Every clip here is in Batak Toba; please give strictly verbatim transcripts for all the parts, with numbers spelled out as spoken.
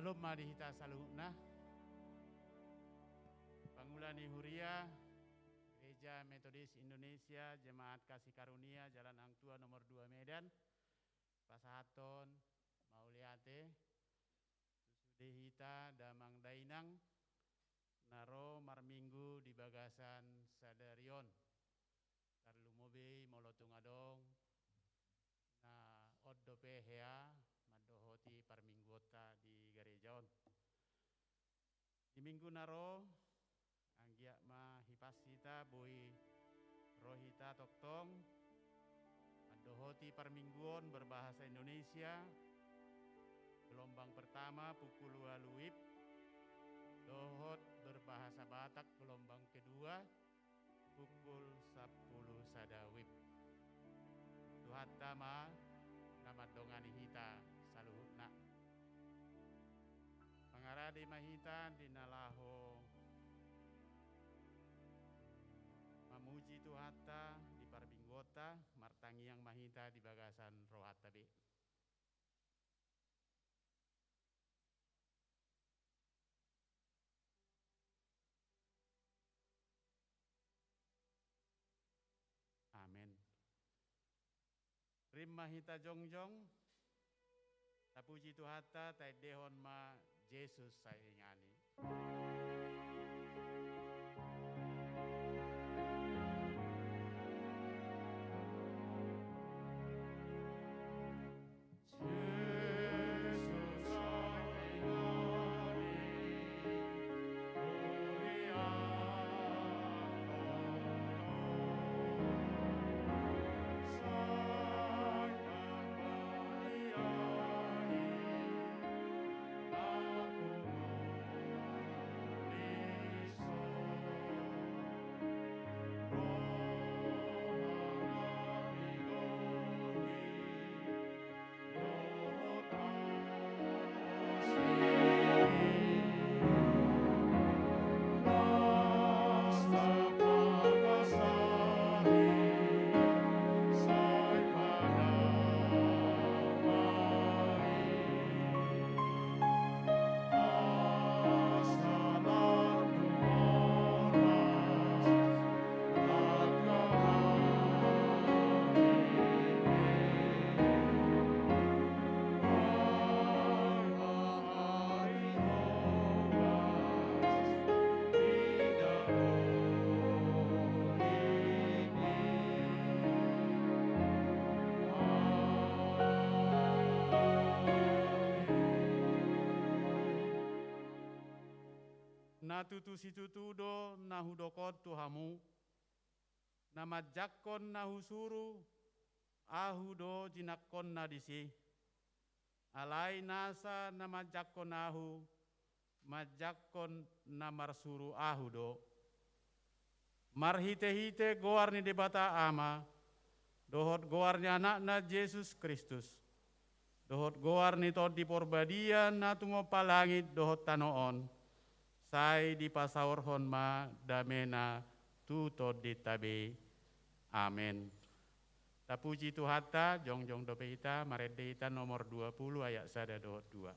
Salam ma di hita saluhutna. Pangula ni Huria Gereja Metodis Indonesia, Jemaat Kasih Karunia, Jalan Hang Tuah nomor dua Medan, pasahathon mauliate tu sude hita damang dainang na ro marminggu di bagasan sadari on. Tarlumobi molo tung adong na on dope hea mandohoti parmingguonta di gareja on. Di minggu na ro, anggiat ma hipas hita boi ro hita tongtong mandohoti parmingguon berbahasa Indonesia, gelombang pertama pukul ualu WIB, dohot berbahasa Batak gelombang kedua pukul sampulu sada WIB. Tuhanta ma na mandongani hita saluhutna. Mangarade ma hita di na laho mamuji Tuhanta di parmingguonta, martangiang ma hita di bagasan rohanta be. Amen. Rap ma hita jongjong, tapuji Tuhanta, taendehon ma Jesus saingan i. Na tutu situtu do na hudok on tu hamu, na manjangkon na husuru ahu do jinangkonna disi. Alai nasa na manjangkon ahu, manjangkon na marsuru ahu do. Marhitehite goar ni Debata Ama, dohot goar ni Anakna Jesus Kristus, dohot goar ni Tondi Porbadia na tumompa langit dohot tano on, sai dipasaorhon ma damena tu tondinta be. Amen. Tapuji Tuhanta, jongjong dope hita, marende hita nomor dua puluh ayat sada dohot dua.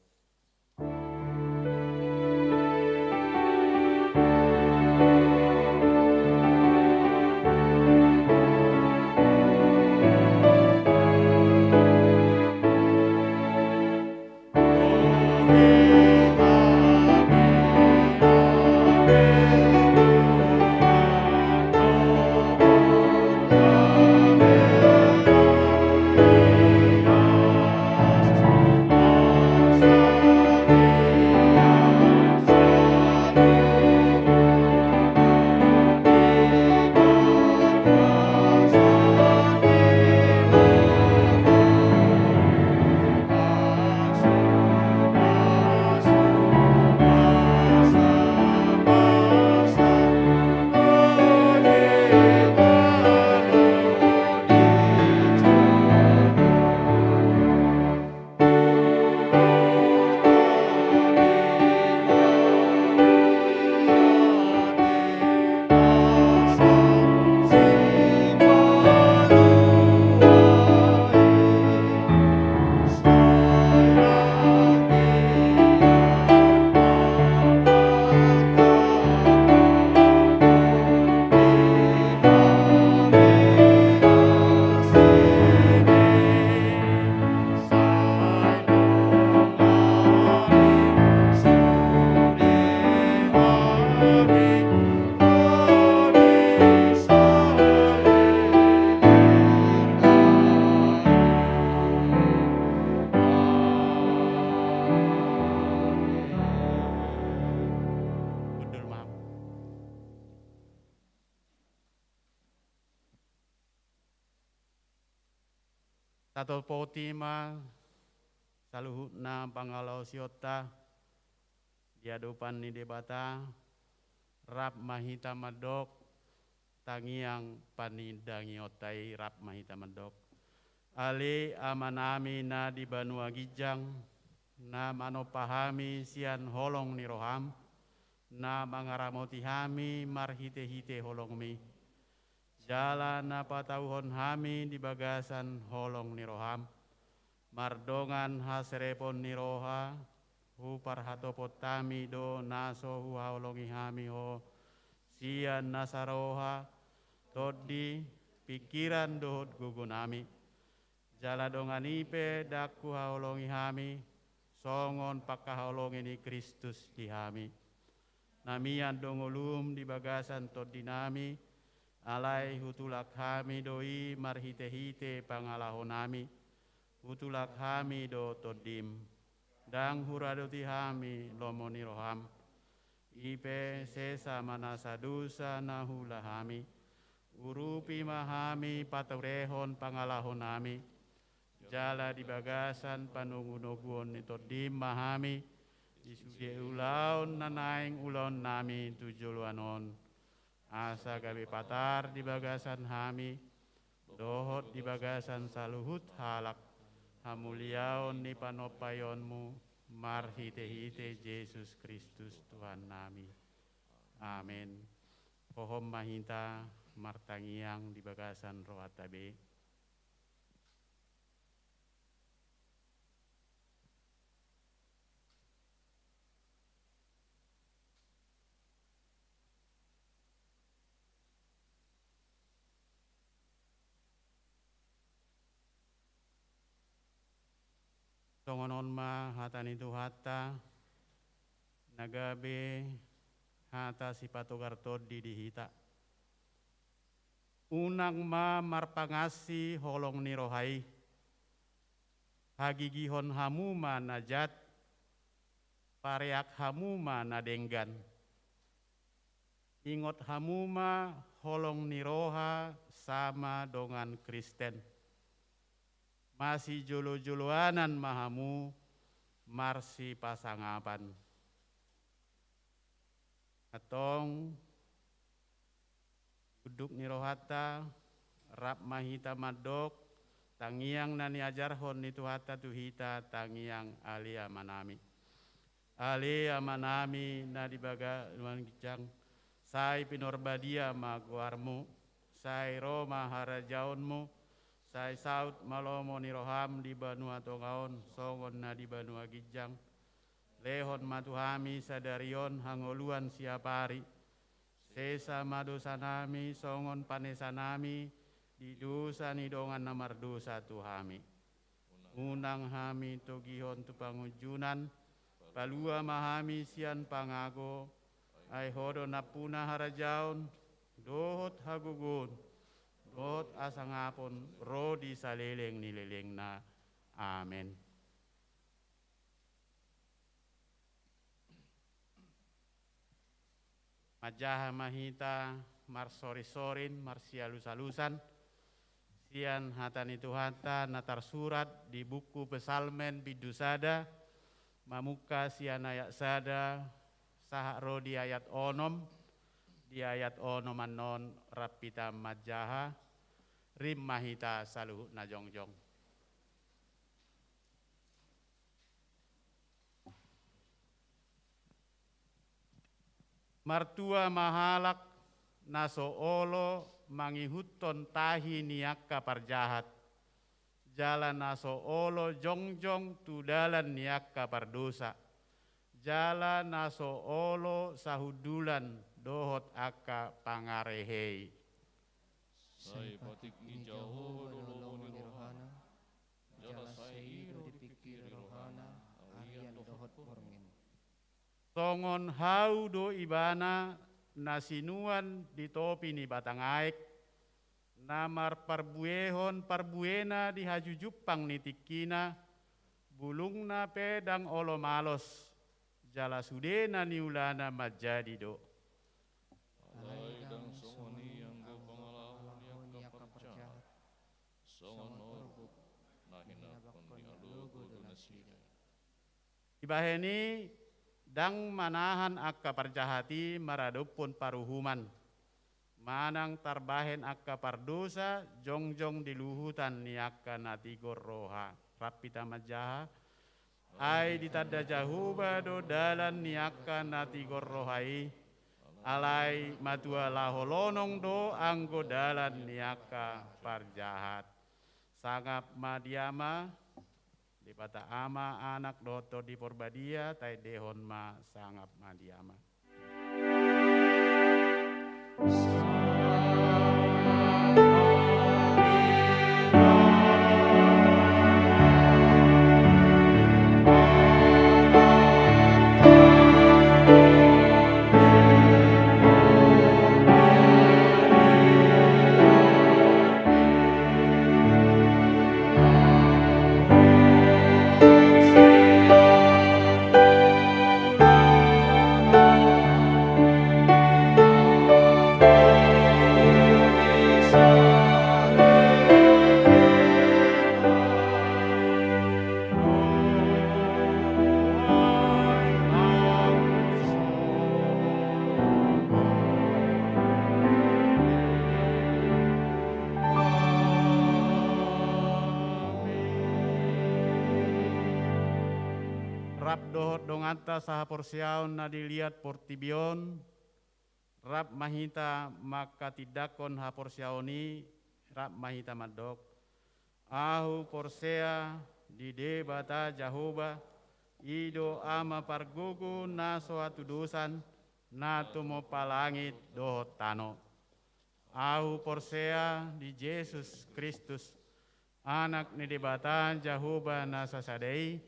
Tatopoti ma saluhutna pangalaosionta di adopan ni Debata, rap ma hita mandok, tangiang panindangionta i, rap ma hita mandok. Ale Amanami na di banua ginjang, na manompa hami sian holong ni roham, na mangaramoti hami marhitehite holongmi, jala na patauhon hami di bagasan holong ni roham, mardongan haserepon ni roha, huparhatopot hami do na so huhaholongi hami ho, sian nasa roha, tondi, pingkiran dohot gogonami. Jala dongan i pe ndang huhaholongi hami, songon pangkaholongi ni Kristus di hami. Na mian do ngolum di bagasan tondinami, alai hutulak hami do i marhitehite pangalahonami. Hutulak hami do tondim. Ndang huradoti hami lomo ni roham. I pe sesa ma nasa dosa na huula hami. Urupi ma hami paturehon pangalahonami. Jala di bagasan panogunoguon ni tondim ma hami, di sude ulaon na naeng ulaonnami tu joloan on. Asa gabe patar di bagasan hami, dohot di bagasan saluhut halak, hamuliaon ni panompaionmu, marhitehite Jesus Kristus Tuhannami. Amen. Hohom ma hita martangiang di bagasan rohanta be. Songon on ma hata ni Tuhanta, na gabe hata sipatogar tondi di hita. Unang ma marpangansi holong ni roha i. Hagigihon hamu ma na jat, pareak hamu ma na denggan. Ingot hamu ma holong ni roha sama dongan Kristen. Masijolojoloanan ma hamu marsipasangapan. Antong, unduk ni rohanta, rap ma hita mandok, tangiang na niajarhon ni Tuhanta tu hita, tangiang Ale Amanami. Ale Amanami na di banua ginjang, sai pinarbadia ma goarmu, sai ro ma harajaonmu, sai saut ma lomo ni roham di banua tonga on, songon na di banua ginjang. Lehon ma tu hami sadari on hangoluan siapari. Sesa ma dosanami songon panesanami di dosa ni dongan na mardosa tu hami. Unang hami togihon tu pangunjunan, palua ma hami sian pangago, ai Ho do nampuna harajaon, dohot hagogoon, dohot hasangapon ro di saleleng ni lelengna. Amen. Manjaha ma hita marsorinsorin, marsialusalusan, sian hata ni Tuhanta na tarsurat di buku Psalmen bindu sada, mamungka sian ayat sada, sahat ro di ayat onom, di ayat onom annon rap hita manjaha, rim ma hita saluhutna jongjong. Martua ma halak na so olo mangihuthon tahi ni angka parjahat, jala na so olo jongjong tu dalan ni angka pardosa, jala na so olo sahundulan dohot angka pangarehei. Sai patik ni Jahowa do lomo ni rohana, jala sai i do dipingkiri rohana arian dohot borngin. Songon hau do Ibana na sinuan di topi ni batang aek, na marparbuehon parbuena di hajujumpang ni tingkina, bulungna pe ndang olo malos, jala sude na niulana manjadi do. Alai ndang songon i anggo pangalaho ni angka parjahat, songon orbuk Ibahen i, ndang manahan angka parjahat i maradophon paruhuman, manang tarbahen angka pardosa jongjong di luhutan ni angka na tigor roha. Rap hita manjaha. Ai ditanda Jahowa do dalan ni angka na tigor roha i, alai matua laho lonong do anggo dalan ni angka parjahat. Sangap ma di Ama, Debata Ama, Anak dohot Tondi Porbadia, taendehon ma sangap ma di Ama. Rap dohot donganta sahaporseaon na di liat portibi on, rap ma hita manghatindanghon haporseaon i, rap ma hita mandok: Ahu porsea di Debata Jahowa, i do Ama pargogo na so hatudosan, na tumompa langit dohot tano. Ahu porsea di Jesus Kristus, Anak ni Debata Jahowa na sasada i,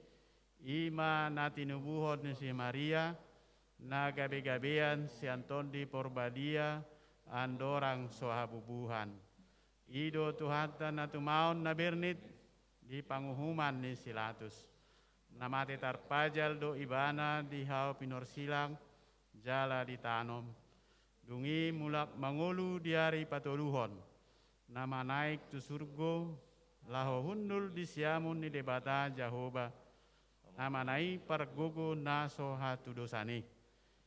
i ma na tinubuhon ni si Maria, na gabegabean sian Tondi Porbadia, andorang so habubuhan. I do Tuhanta na tumaon na bernit di panguhuman ni si Latus. Na mate tarpajal do Ibana di hau pinorsilang jala ditanom. Dung i mulak mangolu di ari patoluhon, na manaek tu surgo, laho hundul di siamun ni Debata Jahowa, na manang i pargogo na so hatudosan i.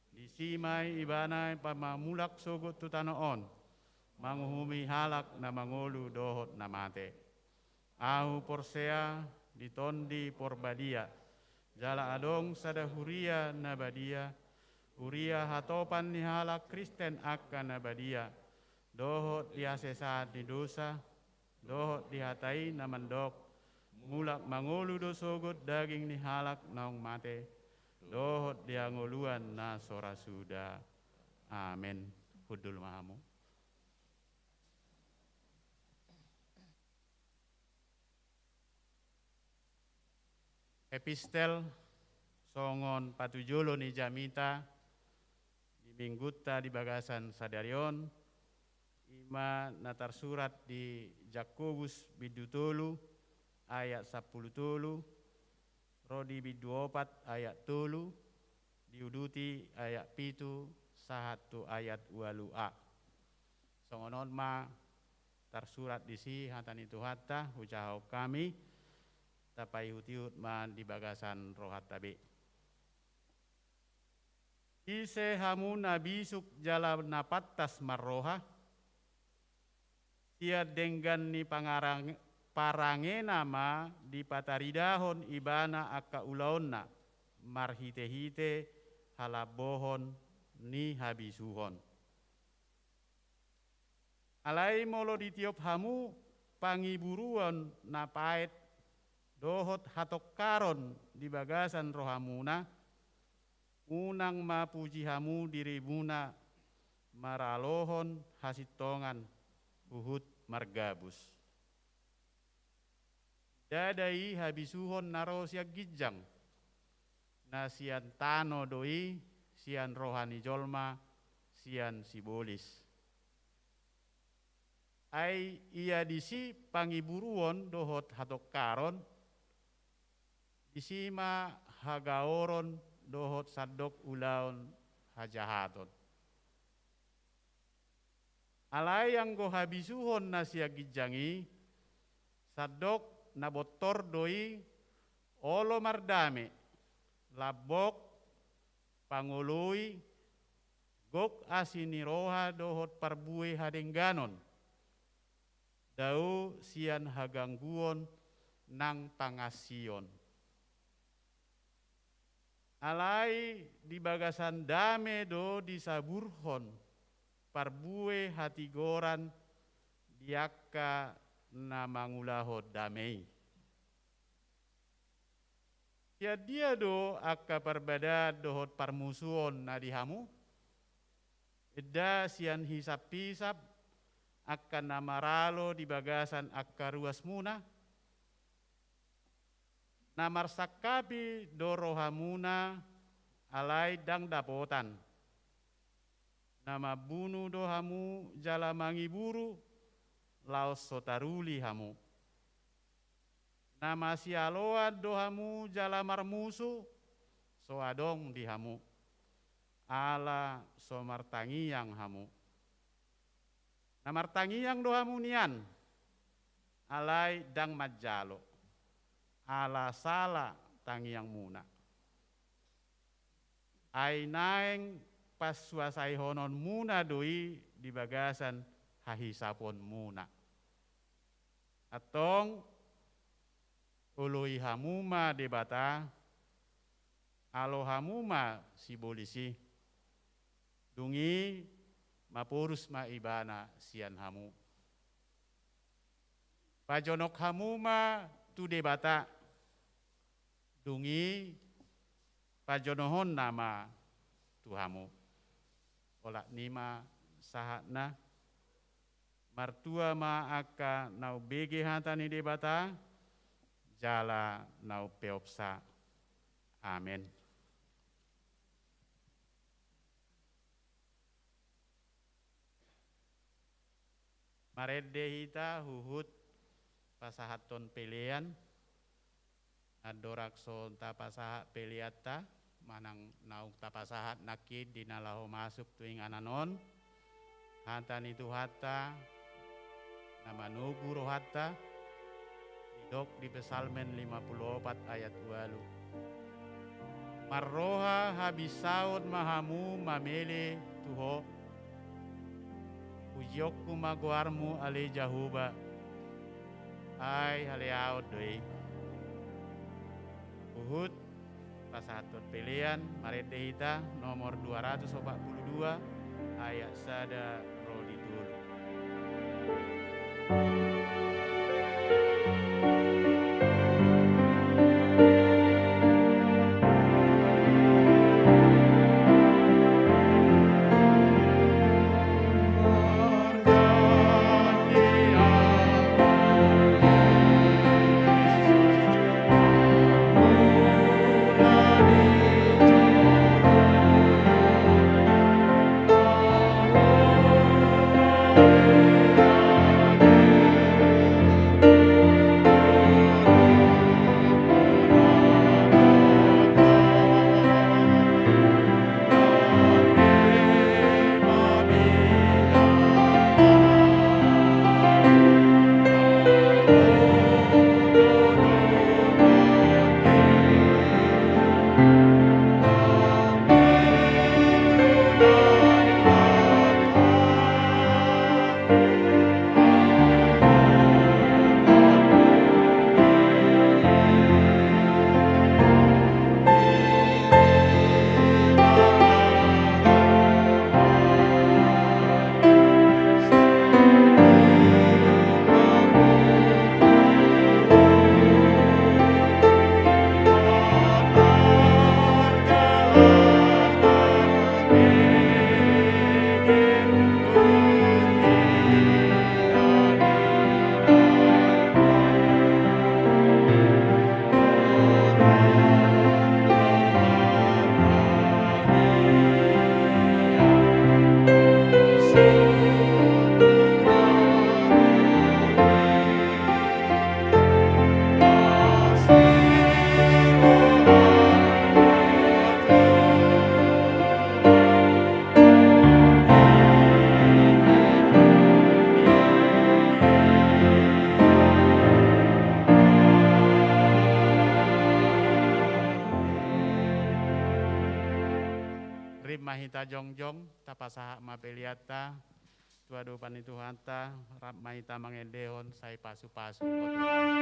Disi ma Ibana pamamulak sogot tu tano on, manguhumi halak na mangolu dohot na mate. Ahu porsea di Tondi Porbadia, jala adong sada huria na badia, huria hatopan ni halak Kristen angka na badia, dohot di hasesaan ni dosa, dohot di hata i na mandok: Mulak mangolu do sogot daging ni halak naung mate, dohot di hangoluan na so ra suda. Amen. Hundul ma hamu. Epistel songon patujolo ni jamita di Minggunta di bagasan sadari on, i ma na tarsurat di Jakobus bindu tolu ayat sampulu tolu, ro di bindu opat ayat tolu, diuduti ayat pitu sahat tu ayat ualu a. Songon on ma tarsurat disi hata ni Tuhanta, hujahahon hami, tapaihutihut ma di bagasan rohanta be. Ise hamu na bisuk jala na pantas marroha? Sian denggan ni pangarang-, parangena ma dipataridahon ibana angka ulaonna, marhitehite halambohon ni habisuhon. Alai molo ditiop hamu pangiburuon na paet dohot hatongkaron di bagasan rohamuna, unang ma puji hamu dirimuna maralohon hasintongan huhut margabus. Ndada i habisuhon na ro sian ginjang, na sian tano do i, sian roha ni jolma, sian sibolis. Ai ia disi pangiburuon dohot hatongkaron, disi ma hagaoron dohot sandok ulaon hajahaton. Alai anggo habisuhon na sian ginjang i, sandok na bontor do i, Olo mardame, lambok, pangoloi, gok asi ni roha dohot parbue hadengganon, dao sian hagangguon nang pangansion. Alai di bagasan dame do disaburhon parbue hatigoran di angka na mangulahon dame i. Sian dia do angka parbadaan dohot parmusuon na di hamu? Enda sian hisaphisap angka na maralo di bagasan angka ruasmuna? Na marsangkapi do rohamuna, alai ndang dapotan. Na mambunu do hamu jala mangiburu, laos so taruli hamu. Na masialoan do hamu jala marmusu, so adong di hamu, ala so martangiang hamu. Na martangiang do hamu nian, alai ndang manjalo, ala sala tangiangmuna. Ai naeng pansuasaihononmuna do i di bagasan hahisaponmuna. Antong, oloi hamu ma Debata, alo hamu ma sibolis i. Dung i maporus ma Ibana sian hamu. Pajonok hamu ma tu Debata. Dung i pajonohonna ma tu hamu. Olat ni ma sahatna. Martua ma angka na umbege hata ni Debata, jala na umpeopsa. Amen. Marende hita huhut pasahathon pelean. Andorang so tapasahat peleanta, manang naung tapasahat nangkin di na laho masuk tu inganan on, hata ni Tuhanta na manogu rohanta, didok di Psalmen lima puluh opat ayat ualu. Marroha habinsaon ma hamu mamele tu Ho. Pujionku ma goarmu ale Jahowa. Ai haleaon do i. Huhut pasahathon pelean, marende hita nomor dua ratus opat puluh dua, ayat sada ro di tolu. Ma hita jongjong, tapasahat ma peleanta tu adopan ni Tuhanta, rap ma hita mangendehon sai pasupasu. O Tuhan.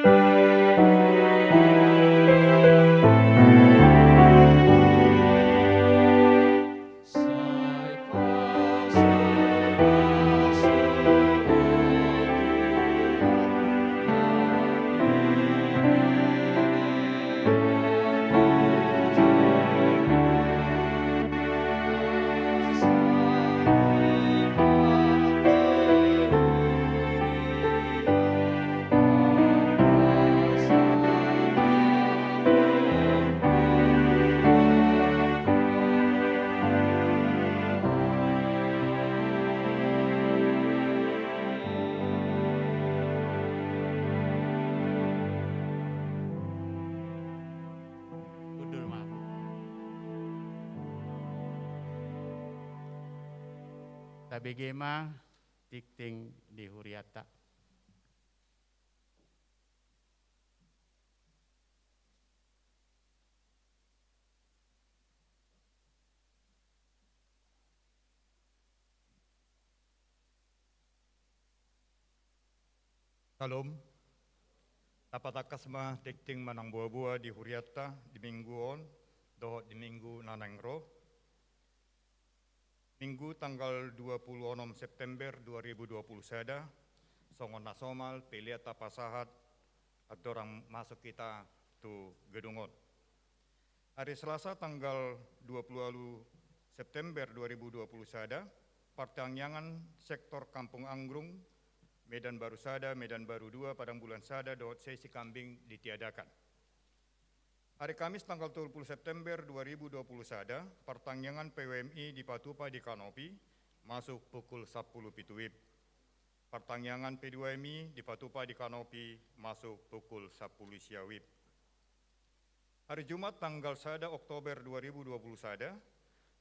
Hundul ma. Tabege ma tingting di hurianta. Syalom. Tapatangkas ma tingting manang boaboa di hurianta di minggu on dohot di minggu na naeng ro. Minggu tanggal dua puluh onom September dua ribu dua puluh sada, songon na somal pelean tapasahat andorang masuk hita tu gedung on. Hari Selasa tanggal dua puluh walu September dua ribu dua puluh sada, partangiangan sektor Kampung Anggrung, Medan Baru sada, Medan Baru dua, Padang Bulan sada dohot sesi kambing ditiadakan. Hari Kamis tanggal tolu puluh September dua ribu dua puluh sada, partangiangan P W M I dipatupa di Kanopi, masuk pukul sampulu pitu WIB. Partangiangan P dua M I dipatupa di Kanopi, masuk pukul sampulu sia WIB. Hari Jumat tanggal sada Oktober dua ribu dua puluh sada,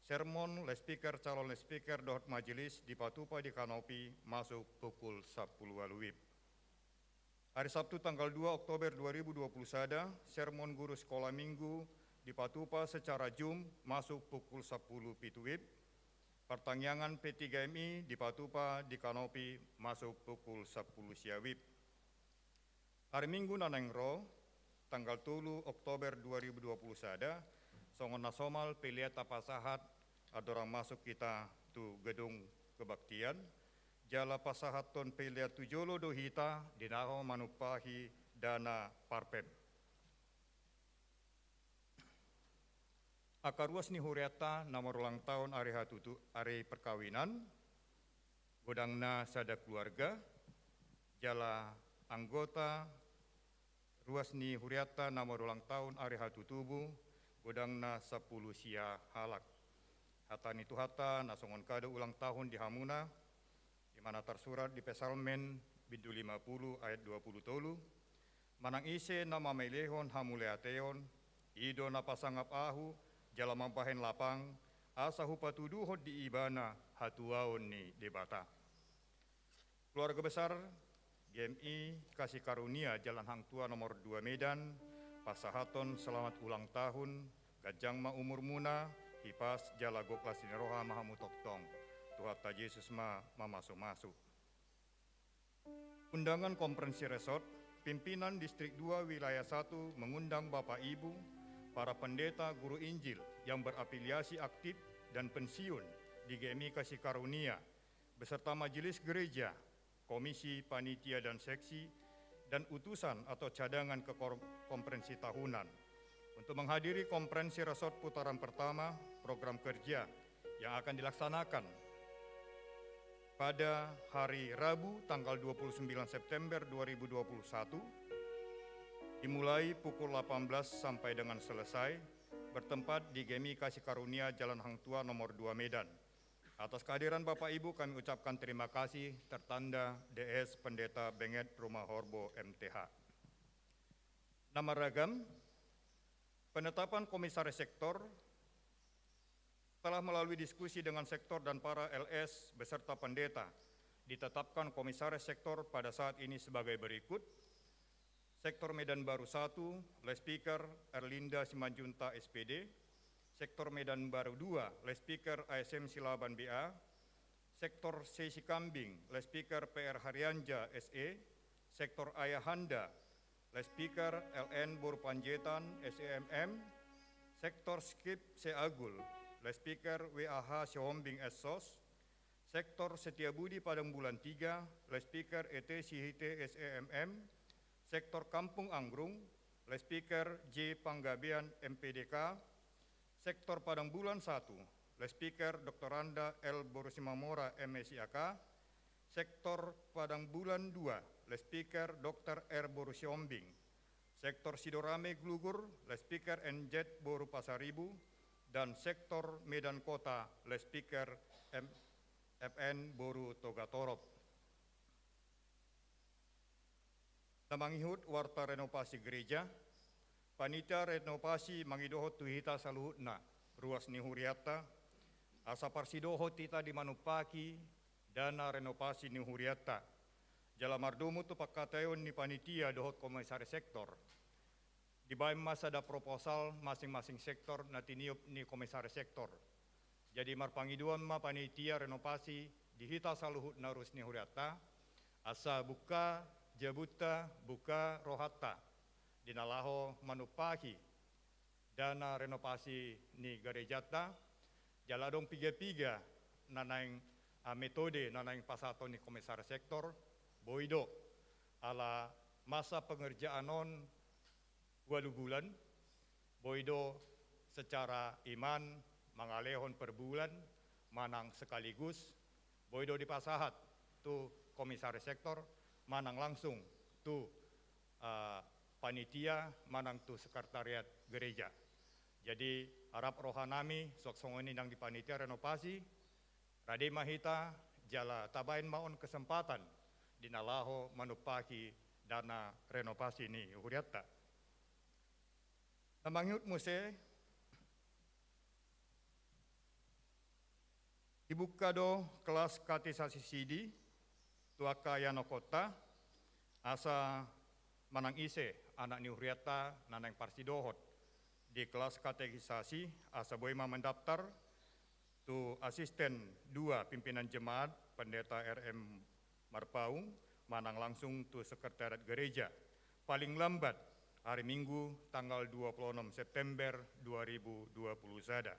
sermon, loudspeaker, calon loudspeaker dohot majelis dipatupa di Kanopi, masuk pukul sampulu walu WIB. Hari Sabtu tanggal dua Oktober dua ribu dua puluh sada, sermon guru sekolah minggu dipatupa secara Zoom masuk pukul sampulu pitu WIB. Partangiangan P tiga M I dipatupa di Kanopi masuk pukul sampulu sia WIB. Hari Minggu na naeng ro, tanggal tolu Oktober dua ribu dua puluh sada, songon na somal pelean tapasahat andorang masuk hita tu gedung kebaktian, jala pasahathon pelean tu jolo do hita di na laho manumpahi dana Parpem. Angka ruas ni hurianta na marulang tahun ari hatutu-, ari perkawinan, godangna sada keluarga, jala anggota ruas ni hurianta na marulang tahun ari hatutubu, godangna sampulu sia halak. Hata ni Tuhanta na songon kado ulang tahun di hamuna, di mana tarsurat di Psalmen bindu lima puluh ayat dua puluh tolu, manang ise na mamelehon hamauliateon, i do na pasangap ahu, jala mambahen lapang, asa hupatuduhon di ibana hatuaon ni Debata. Keluarga besar G M I Kasih Karunia Jalan Hang Tuah nomor dua Medan, pasahathon selamat ulang tahun, ganjang ma umurmuna, hipas jala gok las ni roha ma hamu tongtong. Tuhanta Jesus ma mamasumasu. Undangan Konferensi Resort, pimpinan Distrik dua Wilayah satu mengundang Bapak Ibu, para pendeta guru Injil yang berafiliasi aktif dan pensiun di G M I Kasih Karunia, beserta majelis gereja, komisi, panitia, dan seksi, dan utusan atau cadangan ke kor-, konferensi tahunan untuk menghadiri konferensi resort putaran pertama program kerja yang akan dilaksanakan pada hari Rabu tanggal dua puluh sembilan September dua ribu dua puluh satu, dimulai pukul delapan belas sampai dengan selesai, bertempat di G M I Kasih Karunia Jalan Hang Tuah nomor dua Medan. Atas kehadiran Bapak Ibu kami ucapkan terima kasih, tertanda D S Pendeta Benget Rumahorbo M T H. Na marragam, penetapan komisaris sektor. Setelah melalui diskusi dengan sektor dan para L S beserta pendeta, ditetapkan komisaris sektor pada saat ini sebagai berikut. Sektor Medan Baru satu, loudspeaker, Erlinda Simanjuntak, S P D. Sektor Medan Baru dua, Lay Speaker A S M Silaban B A. Sektor Seisi Kambing, Lay Speaker P R Harianja S E. Sektor Ayahanda, Lay Speaker L N Boru Panjaitan S E M M. Sektor Skip Seagul, Lay Speaker W A H Sihombing S Sos. Sektor Setiabudi Padang Bulan tiga, Lay Speaker E T Sihite S E M M. Sektor Kampung Anggrung, Lay Speaker J Panggabean M P D K. Sektor Padang Bulan satu, Lay Speaker Doktoranda L Boru Simamora M S I A K. Sektor Padang Bulan dua, Lay Speaker Doktor R Boru Sihombing. Sektor Sidorame Glugur, Lay Speaker N Z Boru Pasaribu. Dan Sektor Medan Kota, Lay Speaker M-, F N Boru Togatorop. Na mangihut warta renovasi gereja, panitia renovasi mangidohon tu hita saluhutna, ruas ni hurianta, asa parsidohot hita di manumpahi dana renovasi ni hurianta. Jala mardomu tu pangkataion ni panitia dohot komisaris sektor, dibaen ma sada proposal masing-masing sektor na tiniop ni komisaris sektor. Jadi marpangidoan ma panitia renovasi di hita saluhutna ruas ni hurianta, asa buka jabunta, buka rohanta di na laho manumpahi dana renovasi ni garejanta. Jala adong piga-piga na naeng, ah, metode na naeng pasahaton ni komisaris sektor, boi do ala masa pengerjaan on ualu bulan, boi do secara iman mangalehon per bulan manang sekaligus, boi do dipasahat tu komisaris sektor manang langsung tu, eh, panitia manang tu sekretariat gereja. Jadi rap rohanami, suang songon i nang di panitia renovasi, rade ma hita jala tabaen ma on kesempatan di na laho manumpahi dana renovasi ni hurianta. Na mangihut muse, dibuka do kelas katekisasi sidi tu angka ianakhonta, asa manang ise anak ni hurianta na naeng parsidohot di kelas katekisasi, asa boi ma mendaftar tu asisten dua pimpinan jemaat, Pendeta R M Marpaung, manang langsung tu sekretariat gereja, paling lambat hari Minggu tanggal dua puluh enam September dua ribu dua puluh sada.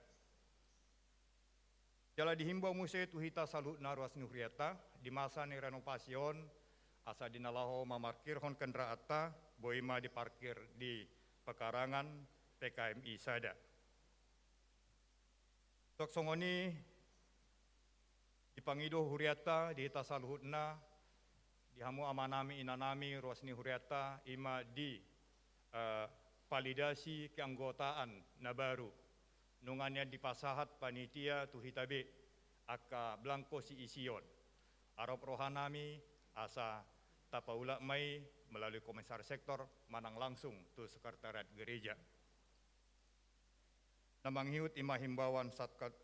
Jala dihimbau muse tu hita saluhutna ruas ni hurianta di masa ni renovasi on, asa di na laho mamarkirhon kendaraanta, boi ma diparkir di pekarangan P K M I sada. Suang songon i dipangido hurianta di hita saluhutna, di hamu amanami inanami ruas ni hurianta, i ma di, eh, validasi keanggotaan na baru. Nunga nian dipasahat panitia tu hita be angka blangko siision. Arop rohanami asa tapaulak ma i melalui komisaris sektor manang langsung tu sekretariat gereja. Na mangihut i ma himbauan Satga-,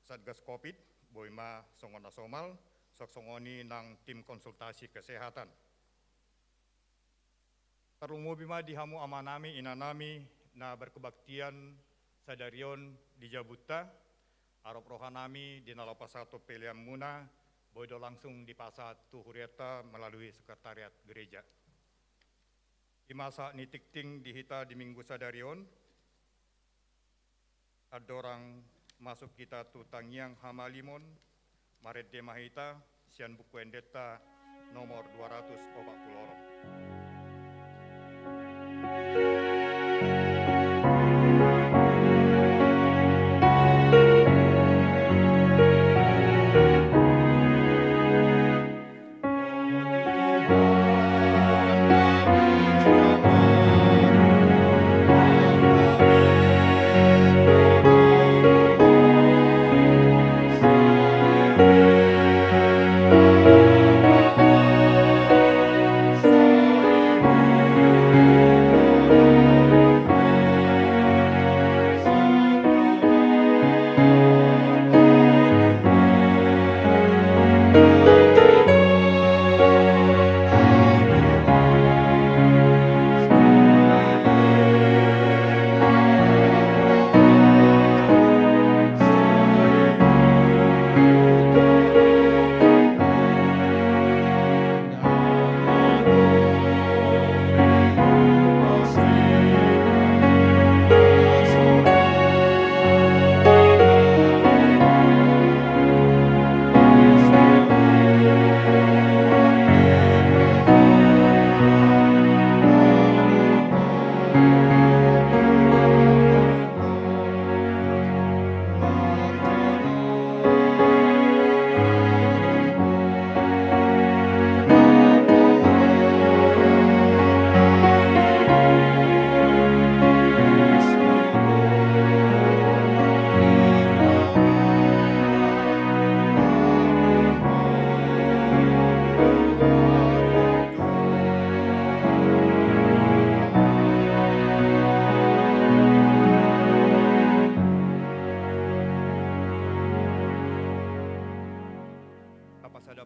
Satgas Covid, boi ma songon na somal, suang songon i nang tim konsultasi kesehatan. Tarlumobi ma di hamu amanami inanami na berkebaktian sadari on di jabunta, arop rohanami di na laho pasahathon peleanmuna, boi do langsung dipasahat tu hurianta melalui sekretariat gereja. Di masa ni tingting di hita di Minggu sadari on, andorang masuk hita tu tangiang hamalimon, marende ma hita sian Buku Endenta nomor dua ratus opat puluh onom.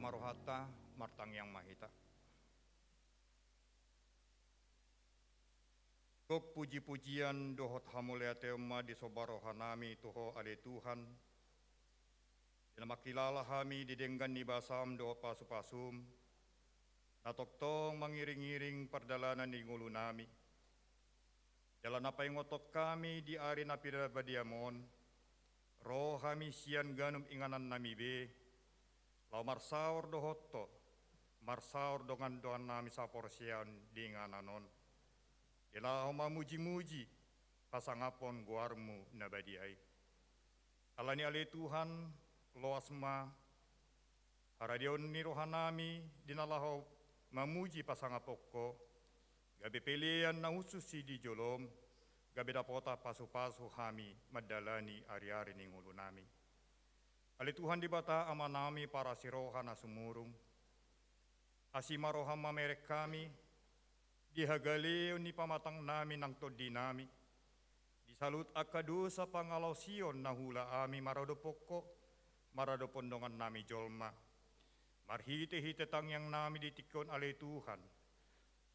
Rohanta, martangiang ma hita. Gok puji-pujian dohot hamauliateon ma disomba rohanami tu Ho ale Tuhan, di na mangkilala hami di denggan ni basam dohot pasu-pasum, na tongtong mangiring-iring pardalanan ni ngolunami. Jala na paingothon hami di ari na pinarbadiam on, ro hami sian ganup inganannami be, laho marsaor dohot Ho, marsaor dongan-dongannami saporseaon di inganan on, di laho mamuji-muji pasangaphon goarmu na badia i. Alani ale Tuhan, loas ma haradeon ni rohanami di na laho mamuji pasangaphon Ho, gabe pelean na hushus i di jolom, gabe dapotan pasu-pasu hami mandalani ari-ari ni ngolunami. Ale Tuhan Debata Amanami parasiroha na sumurung, asi ma roham mamereng hami di hagaleon ni pamatangnami nang tondinami, di saluhut angka dosa pangalaosion na huula hami maradophon Ho, maradophon dongannami jolma. Marhite-hite tangiangnami di tingki on ale Tuhan,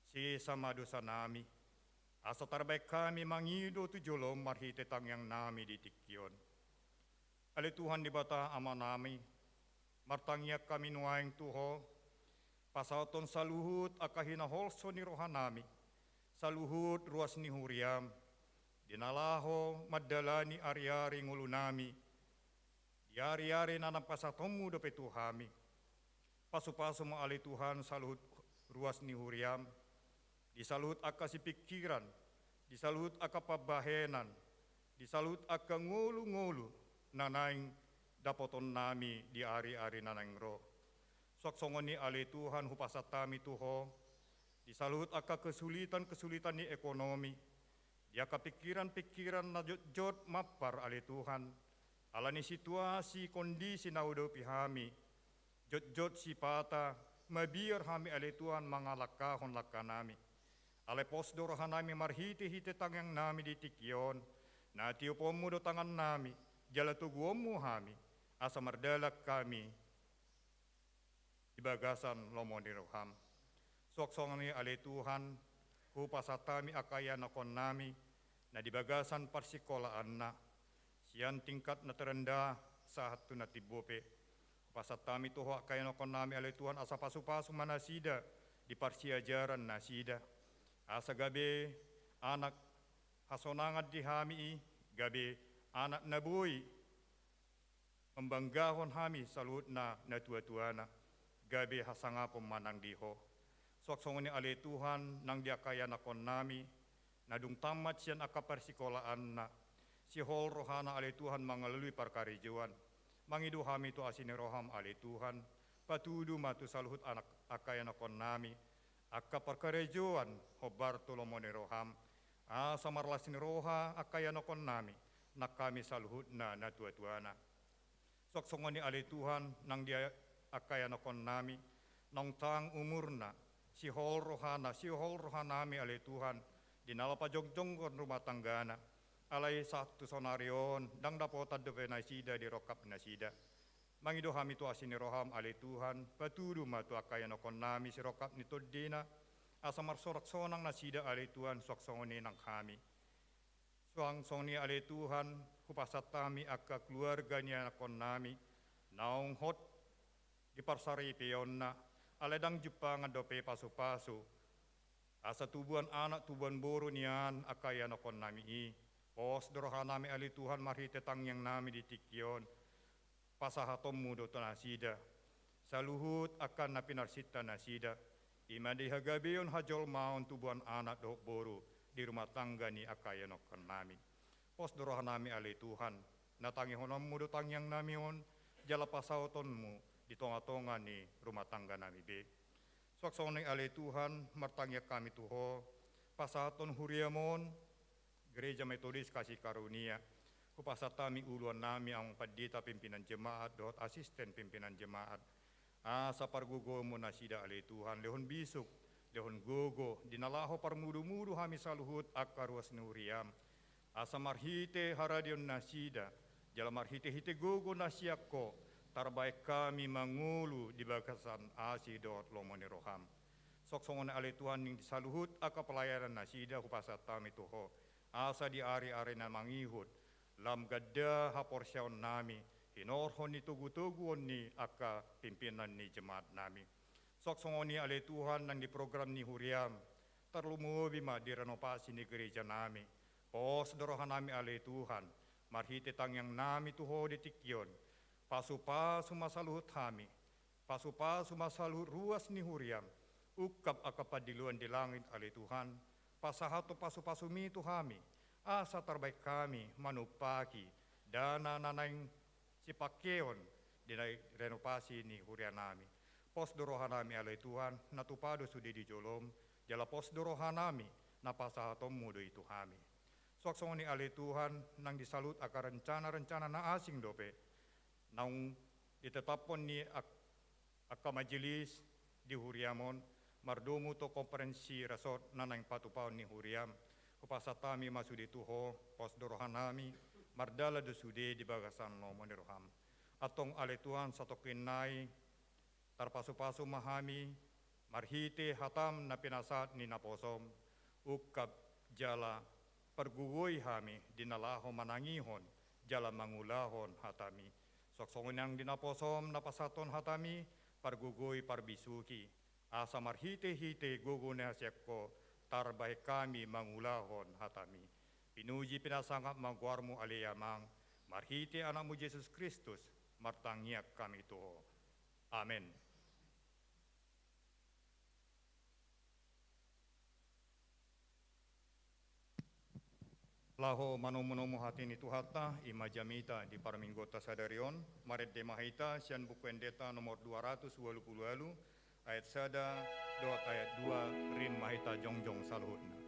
sesa ma dosanami, asa tarbaen hami mangido tu jolom marhite tangiangnami di tingki on. Ale Tuhan Debata Amanami, martangiang hami nuaeng tu Ho, pasahathon saluhut angka hinaholso ni rohanami, saluhut ruas ni huriam, di na laho mandalani ari-ari ngolunami, di ari-ari na naeng pasahatonmu dope tu hami. Pasu-pasu ma ale Tuhan saluhut ruas ni huriam, di saluhut angka sipingkiran, di saluhut angka pambahenan, di saluhut angka ngolu-ngolu na naeng dapotonnami di ari-ari na naeng ro. Suang songon i ale Tuhan hupasahat hami tu Ho, di saluhut angka kesulitan-kesulitan ni ekonomi, di angka pingkiran-pingkiran na jotjot mampar ale Tuhan, alani situasi kondisi na huadopi hami, jotjot sipata mabiar hami ale Tuhan mangalangkahon langkanami. Alai pos do rohanami marhite-hite tangiangnami di tingki on, na tioponmu do tangannami, jala toguonmu hami, asa mardalan hami di bagasan lomo ni roham. Suang songon i ale Tuhan, hupasahat hami angka ianakkonnami, na di bagasan parsikolaanna, sian tingkat na terendah sahat tu na timbo pe. Hupasahat hami tu Ho angka ianakkonnami ale Tuhan asa pasu-pasu ma nasida di parsiajaran nasida. Asa gabe anak hasonangan di hami i, gabe anak na boi mambanggahon hami saluhutna natua-tuana, gabe hasangapon ma nang di Ho. Suang songon i ale Tuhan nang di angka ianakkonnami, na dung tammat sian angka parsikolaanna, sihol rohana ale Tuhan mangalalui parkarejoan. Mangido hami tu asi ni roham ale Tuhan, patudu ma tu saluhut anak angka ianakkonnami, angka parkarejoan hombar tu lomo ni roham, asa marlas ni roha angka ianakkonnami, nang hami saluhutna natua-tuana. Suang songon i ale Tuhan nang di angka ianakkonnami, naung tang umurna, sihol rohana, sihol rohanami ale Tuhan, di na laho pajongjongkon rumah tanggana, alai sahat tu saonari on ndang dapotan dope nasida di rongkap nasida. Mangido hami tu asi ni roham ale Tuhan, patudu ma tu angka ianakkonnami sirongkap ni tondina, asa marsonak-sonak nasida ale Tuhan suang songon i nang hami. Suang songon i ale Tuhan, hupasahat hami angka keluarga ni ianakkonnami, naung hot di parsaripeonna, alai ndang jumpangan dope pasu-pasu asa tubuan anak tubuan boru nian angka ianakkonnami i. Pos do rohanami ale Tuhan marhite tangiangnami di tingki on, pasahatonmu do tu nasida saluhut angka na pinarsinta nasida, i ma di hagabeon hajolmaon tubuan anak dohot boru di rumah tangga ni angka ianakkonnami. Pos do rohanami ale Tuhan, na tangihononmu do tangiangnami on, jala pasahatonmu di tonga-tonga ni rumah tangganami be. Suang songon i ale Tuhan, martangiang hami tu Ho, pasahathon huriam on, Gereja Metodis Kasih Karunia. Hupasahat hami uluannami amang pandita pimpinan jemaat dohot asisten pimpinan jemaat, asa pargogoonmu nasida ale Tuhan, lehon bisuk, lehon gogo di na laho parmudu-mudu hami saluhut angka ruas ni huriam, asa marhite haradeon nasida jala marhite-hite gogo na sian Ho, tarbahen hami mangolu di bagasan asi dohot lomo ni roham. Songon i ale Tuhan, nang di saluhut angka pelayanan nasida hupasahat hami tu Ho, asa di ari-ari na mangihut lam ganda haporseaonnami, hinorhon ni togu-toguon ni angka pimpinan ni jemaatnami. Songon i ale Tuhan, nang di program ni huriam, tarlumobi ma di renovasi ni gerejanami. Pos do rohanami ale Tuhan, marhite tangiangnami tu Ho di tingki on, pasu-pasu ma saluhut hami, pasu-pasu ma saluhut ruas ni huriam, ungkap angka pandiloan di langit ale Tuhan, pasahathon pasu-pasumi tu hami, asa tarbahen hami manumpahi dana na naeng sipangkeon di na renovasi ni hurianami. Pos do rohanami ale Tuhan, na tupa do sude di jolom, jala pos do rohanami, na pasahatonmu do i tu hami. Songon i ale Tuhan, nang di saluhut angka rencana-rencana na asing dope naung ditetaphon ni ak-, angka majelis di huriam on, mardomu tu konferensi resort na naeng patupaon ni huriam, hupasahat hami ma sude tu Ho, pos do rohanami, mardalan do sude di bagasan lomo ni roham. Antong ale Tuhan, satongkin nai, tarpasu-pasu ma hami, marhite hatam na pinasahat ni naposom, ungkap jala pargogoi hami di na laho manangihon jala mangulahon hatami. Songon i nang di naposom na pasahathon hatami, pargogoi parbisuhi, asa marhite-hite gogo na sian Ho, tarbahen hami mangulahon hatami. Pinuji pinasangap ma goarmu ale Amang, marhite Anakmu Jesus Kristus, martangiang hami tu Ho. Amen. Laho manomu-nomu hata ni Tuhanta, i ma jamita di parmingguonta sadari on, marende ma hita sian Buku Endenta nomor dua ratus ualu pulu ualu, ayat sada dohot ayat dua, rap ma hita jongjong saluhutna.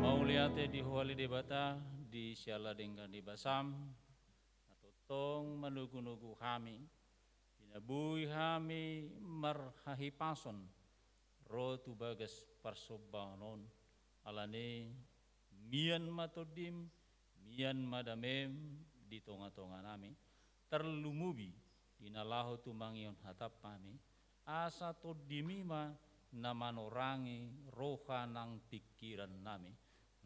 Mauliate di Ho ale Debata, di siala denggan ni basam, na tongtong manogu-nogu hami, di na boi hami marhahipason ro tu bagas parsombaon on, alani mian ma tondim, mian ma damem di tonga-tonga nami, tarlumobi di na laho tumangihon hatam hami, asa tondim i ma na manorangi roha nang pingkiran nami,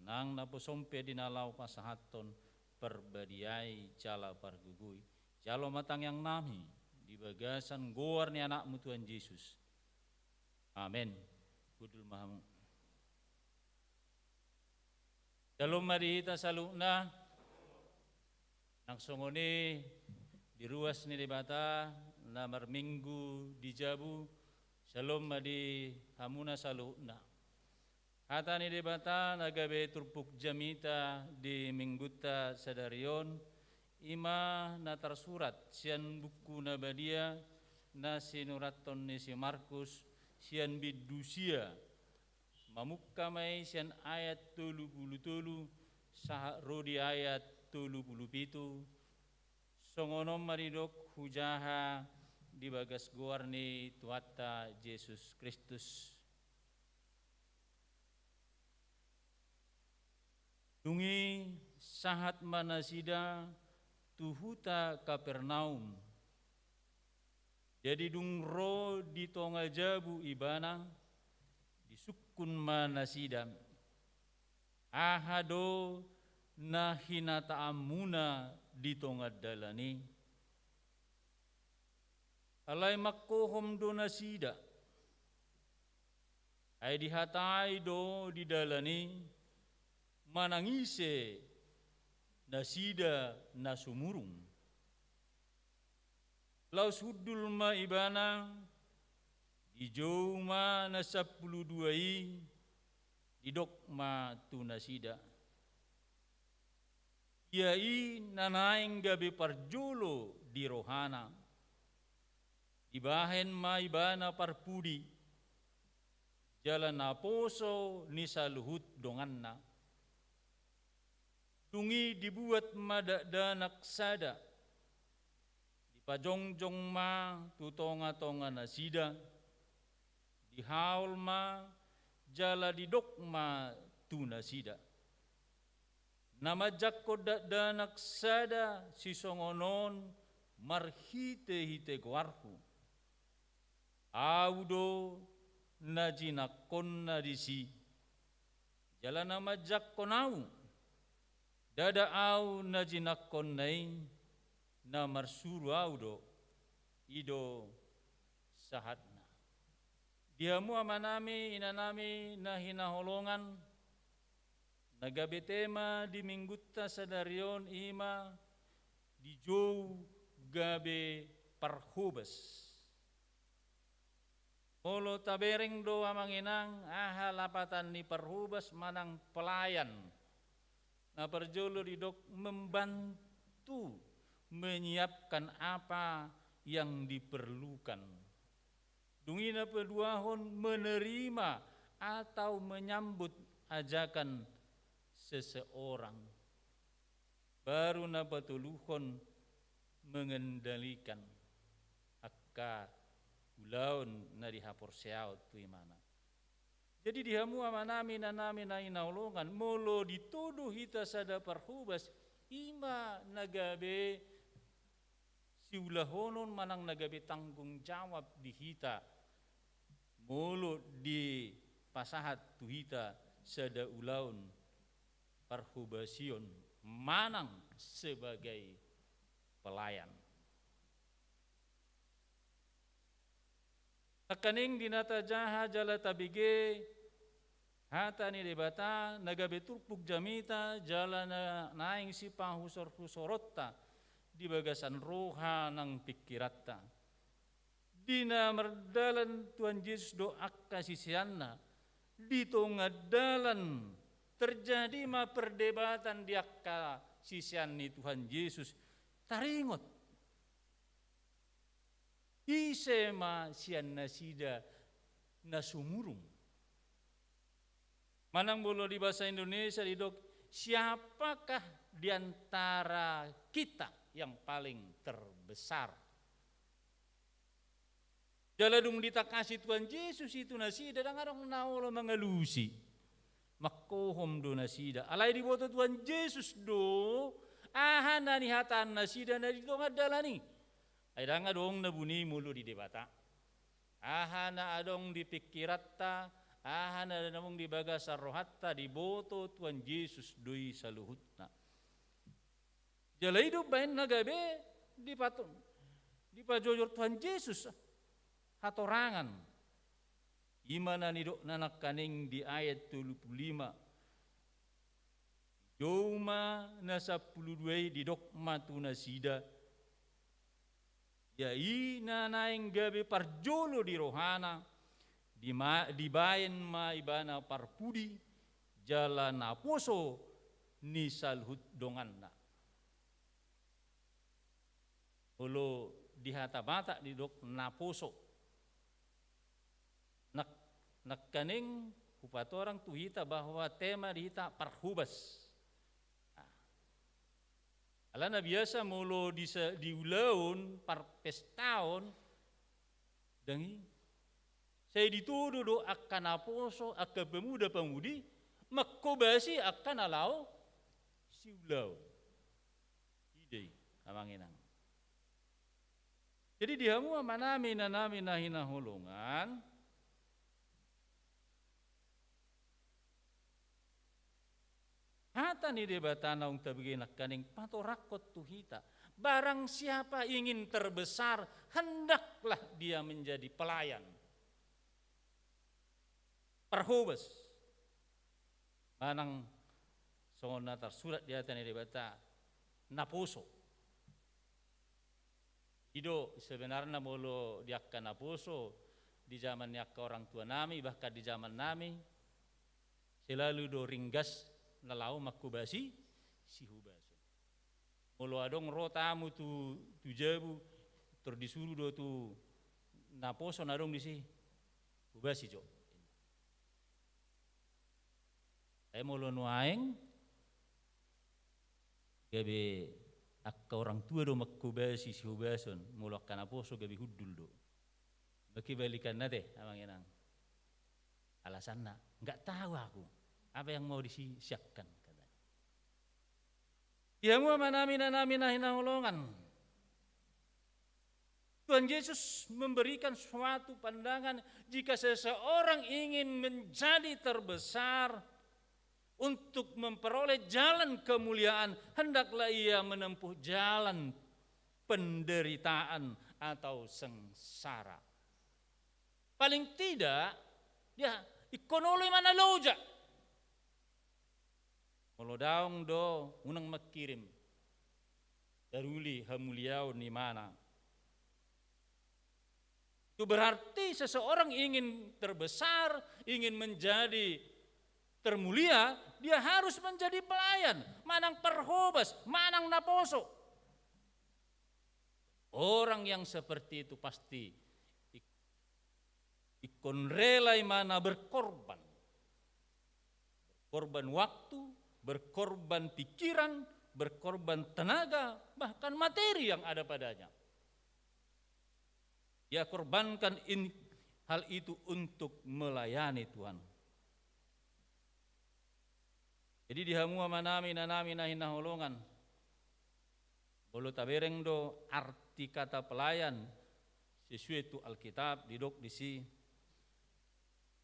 nang naposom pe di na laho pasahathon parbadiai jala pargogoi. Jalo ma tangiang nami di bagasan goar ni Anakmu Tuhan Jesus. Amen. Hundul ma hamu. Syalom ma di hita saluhutna. Nang songon i di ruas ni Debata na marminggu di jabu, syalom ma di hamuna saluhutna. Hata ni Debata na gabe turpuk jamita di minggunta sadari on, I ma na tarsurat sian Buku na Badia na sinurathon ni si Markus, sian bindu sia. Mamungka ma i sian ayat tolu pulu tolu sahat ro di ayat tolu pulu pitu. Songon on ma didok hujaha di bagas goar ni Tuhanta Jesus Kristus. Dung i sahat ma nasida tu huta Kapernaum. Jadi dung ro di tonga jabu Ibana, disungkun ma nasida: Aha do na hinataanmuna di tonga dalan i? Alai mangkohom do nasida. Ai dihatai do di dalan i manang ise nasida na sumurung. Laos hundul ma Ibana, dijou ma na sampulu dua i, didok ma tu nasida: Ia i na naeng gabe parjolo di rohana. Dibahen ma Ibana parpudi jala naposo ni saluhut donganna. Dung i dibuat ma dakdanak sada, dipajongjong ma tu tongatonga nasida, dihaol ma jala didok ma tu nasida: Na manjangkon dakdanak sada sisongon on marhitehite goarhu. Ahu do na jinangkonna disi. Jala na manjangkon ahu, ndada ahu na jinangkonna i, na marsuru ahu do. I do sahatna. Di hamu amanami, inanami na hinaholongan, na gabe tema di minggunta sadari on i ma dijou gabe parhobas. Molo tabereng do amang inang aha lapatan ni parhobas manang pelayan, na parjolo didok membantu menyiapkan apa yang diperlukan. Dung i na paduahon menerima atau menyambut ajakan seseorang. Baru na patoluhon mengendalikan angka ulaon na dihaporseaon tu ibana. Jadi di hamu amanami inanami na hinaholongan, molo ditodo hita sada parhobas, i ma na gabe siulahonon manang na gabe tanggung jawab di hita. Molo dipasahat tu hita sada ulaon parhobasion manang sebagai pelayan. Nangkaning di na tajaha jala tabege hata ni Debata na gabe turpuk jamita jala na naeng sipahusorhusoronta di bagasan roha nang pingkiranta. Di na mardalan Tuhan Jesus do angka siseanna, di tonga dalan terjadi ma perdebatan di angka sisean ni Tuhan Jesus. Taringot, ise ma sian nasida na sumurung? Manang molo di bahasa Indonesia didok, siapakah di antara kita yang paling terbesar? Jala dung ditangkasi Tuhan Jesus i tu nasida, ndang adong na olo mangalusi. Mangkohom do nasida. Alai diboto Tuhan Jesus do aha na nihatahon nasida na di tonga dalan i. Ai ndang adong na buni molo di Debata. Aha na adong di pingkiranta, aha na adong di bagasan rohanta, diboto Tuhan Jesus do i saluhutna. Jala i do umbahen na gabe dipato-, dipajojor Tuhan Jesus hatorangan. I ma na nidokna nangkaning di ayat tolu pulu lima. Dijou ma na sampulu dua i, didok ma tu nasida: Ia i na naeng gabe parjolo di rohana, dima-, dibahen ma ibana parpudi jala naposo ni saluhut donganna. Olo di hata Batak didok naposo. Nak-, nangkaning hupatorang tu hita bahwa tema di hita parhobas. Nah, alana biasa molo di se-, di ulaon parpestaon, dang i. Sai ditudu do angka naposo, angka pemuda-pemudi, manghobasi angka na laho siulaon. I do i, amang inang. Jadi di hamu amanami, inanami na hinaholongan, hata ni Debata naung tabege nangkaning patorangkon tu hita. Barang siapa ingin terbesar, hendaklah dia menjadi pelayan. Parhobas. Manang songon na tarsurat di hata ni Debata, naposo. I do sebenarna molo di angka naposo, di zaman ni angka orang tua nami, bahkan di zaman nami, selalu do ringgas na laho manghobasi sihobason. Molo adong ro tamu tu, tu jabu, tor disuru do tu naposo na adong disi, hobasi jo. Ai molo nuaeng, gabe angka orang tua do manghobasi sihobason, molo angka naposo gabe hundul do. Ima kebalikanna te, amang inang. Alasanna, nggak tahu aku apa yang mau disiapkan, katanya. Di hamu amanami, inanami na hinaholongan. Tuhan Yesus memberikan suatu pandangan, jika seseorang ingin menjadi terbesar untuk memperoleh jalan kemuliaan, hendaklah ia menempuh jalan penderitaan atau sengsara. Paling tidak, ya, ingkon olo i ma na loja. Molo daong do, unang mangkirim. Taruli hamuliaon ni imana. Itu berarti seseorang ingin terbesar, ingin menjadi termulia, dia harus menjadi pelayan, manang parhobas, manang naposo. Orang yang seperti itu pasti ik-, ingkon rela imana berkorban. Berkorban waktu, berkorban pikiran, berkorban tenaga, bahkan materi yang ada padanya. Dia korbankan in-, hal itu untuk melayani Tuhan. Jadi di hamu amanami, inanami na hinaholongan, molo tabereng do arti kata pelayan sesuai tu Alkitab, didok disi,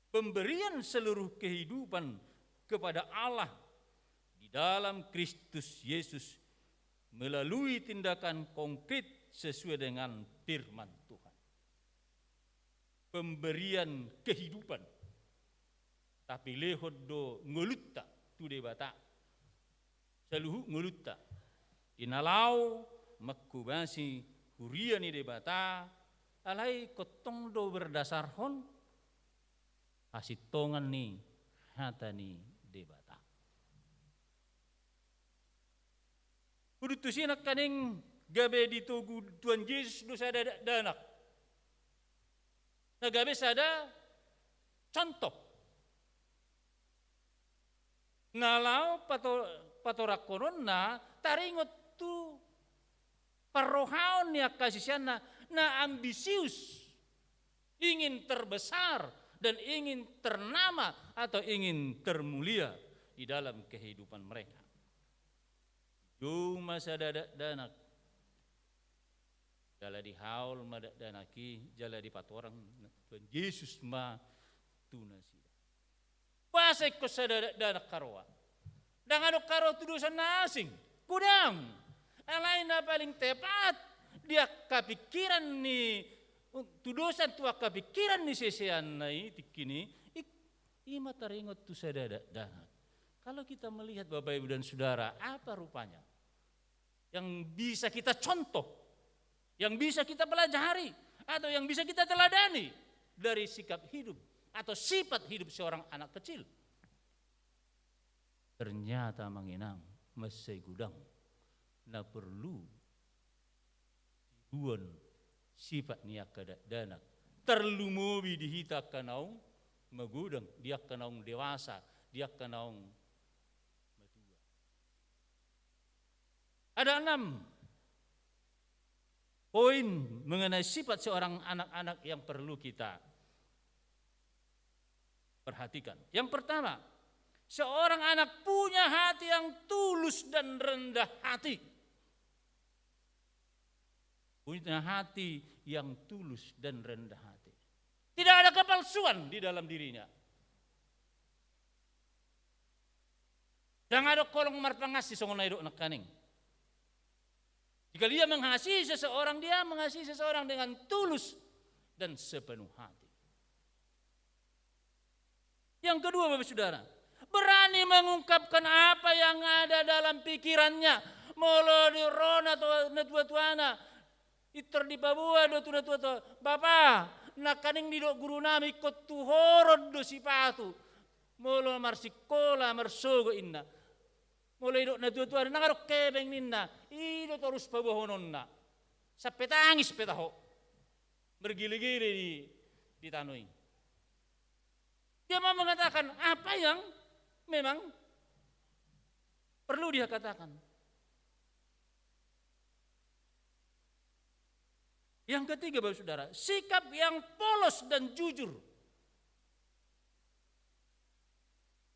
pemberian seluruh kehidupan kepada Allah di dalam Kristus Yesus melalui tindakan konkret sesuai dengan firman Tuhan. Pemberian kehidupan. Tapilehon do ngolunta tu Debata. Saluhut ngolunta. Di na laho manghobasi huria ni Debata, alai ingkon tong do berdasarhon hasintongan ni hata ni Debata. Huduk tusi nangkaning gabe ditogu Tuhan Jesus do sada dakdanak. Na gabe sada contoh. Na laho pato-, patorangkononna taringot tu parrohaon ni angka siseanna na ambisius, ingin terbesar dan ingin ternama atau ingin termulia di dalam kehidupan mereka. Dijou ma sada dakdanak, jala dihaol ma dakdanak i, jala dipatorang Tuhan Jesus ma tu nasida. Boasa ingkon sada dakdanak haroa? Ndang adong haroa tudosan na asing. Godang. Alai na paling tepat di angka pikiran ni, tudosan tu angka pikiran ni siseanna i tingki i, i, i ma taringot tu sada dakdanak. Kalau kita melihat, Bapak, Ibu, dan Saudara, apa rupanya yang bisa kita contoh, yang bisa kita pelajari, atau yang bisa kita teladani dari sikap hidup atau sifat hidup seorang anak kecil? Ternyata, amang inang, mansai godang na perlu Tuan, sifat ni angka dakdanak, tarlumobi di hita angka naung magodang, di angka naung dewasa, di angka naung matua. Ada enam poin mengenai sifat seorang anak-anak yang perlu kita perhatikan. Yang pertama, seorang anak punya hati yang tulus dan rendah hati. Punya hati yang tulus dan rendah hati. Tidak ada kepalsuan di dalam dirinya. Ndang adong holong marpangansi songon na didok nangkaning. Jika dia mengasihi seseorang, dia mengasihi seseorang dengan tulus dan sepenuh hati. Yang kedua, Bapak Saudara, berani mengungkapkan apa yang ada dalam pikirannya. Molo di ro na to-, natua-tuana, pintor dipaboa do tu natua-tua. Bapa, nangkaning didok gurunami, ingkon tu horon do sipatu. Molo marsikola, marsogot inna. Molo didok natua-tuana, ndang adong hepeng ninna. I do torus paboahononna. Sampe tangis pe taho. Bergele-gele di, di tano i. Dia mau mengatakan apa yang memang perlu dia katakan. Yang ketiga, Bapak Saudara, sikap yang polos dan jujur.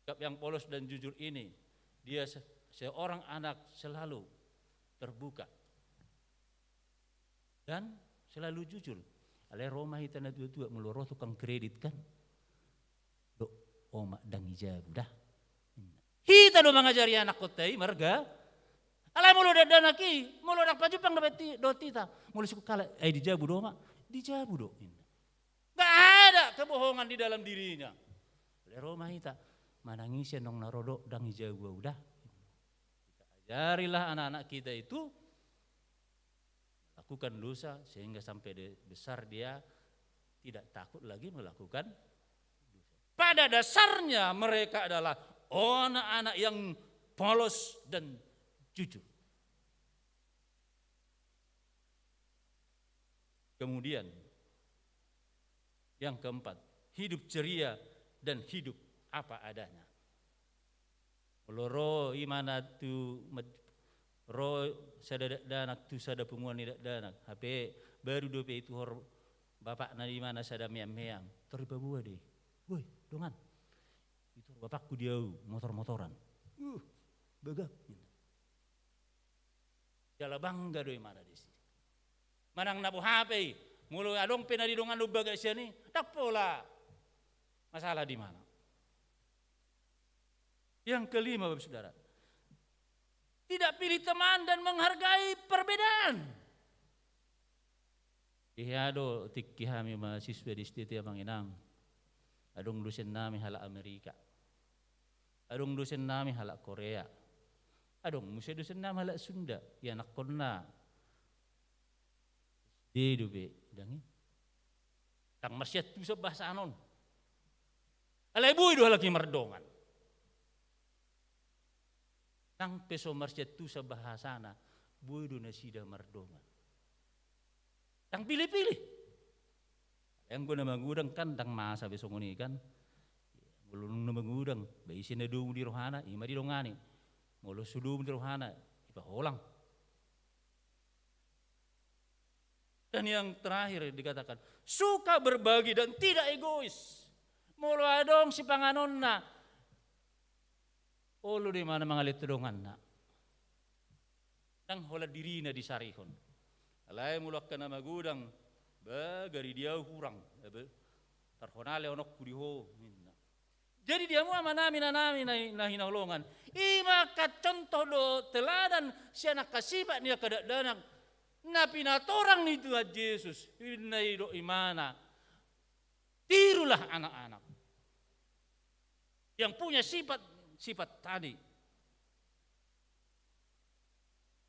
Sikap yang polos dan jujur ini, dia se-, seorang anak selalu terbuka dan selalu jujur. Alai ro ma hita natua-tua, molo ro tukang kredit kan, dok, oma, ndang dijabu da. Hita do mangajari anakkonta i marga. Alai molo dakdanak i, molo ndang pajumpang dope ti-, dohot hita, molo sungkun halak, ai dijabu do, oma? Dijabu do, inna. Nggak ada kebohongan di dalam dirinya. Alai ro ma hita, manang ise annon na ro, dok, ndang dijabu au da. Kita ajarilah anak-anak kita itu melakukan dosa, sehingga sampai de-, besar dia tidak takut lagi melakukan dosa. Pada dasarnya mereka adalah anak-anak yang polos dan jujur. Kemudian, yang keempat, hidup ceria dan hidup apa adanya. Molo ro imana tu mad-, ro sada dakdanak tu sada punguan ni dakdanak, hape baru dope dituhor bapakna imana sada meam-meam, tor dipaboa do i. Woi, dongan, dituhor bapakku di au motor-motoran. Uh, bagak. Jala bangga do imana disi. Manang na boha pe i, molo adong pe na didongani bagak sian i, ndang pola masalah di imana. Yang kelima, Bapak Saudara, tidak pilih teman dan menghargai perbedaan. Di hea do tingki hami mahasiswa di S T T, Amang Inang. Adong dosennami halak Amerika. Adong dosennami halak Korea. Adong muse dosennami halak Sunda. Ianakkonna S D dope, ndang i. Ndang marsiantusan bahasana on. Alai boi do halak i mardongan. Ndang pe so marsiantusan bahasana, boi do nasida mardongan. Ndang pilih-pilih. Anggo na magodang kan ndang masa be songon i kan. Molo na magodang, ba ise na domu di rohana, i ma didongani. Molo so domu di rohana, dipaholang. Dan yang terakhir dikatakan, suka berbagi dan tidak egois. Molo adong sipanganonna, olo do imana mangalehon tu donganna. Ndang holan dirina disarihon. Alai molo angka na magodang, ba gari di au hurang, ebe, tarhona lehononku di ho, ninna. Jadi di hamu amanami, inanami na, na hinaholongan, i ma angka contoh dohot teladan sian angka sifat ni angka dakdanak na pinatorang ni Tuhan Jesus, ninna i do imana. Tirulah anak-anak yang punya sifat, sifat tadi.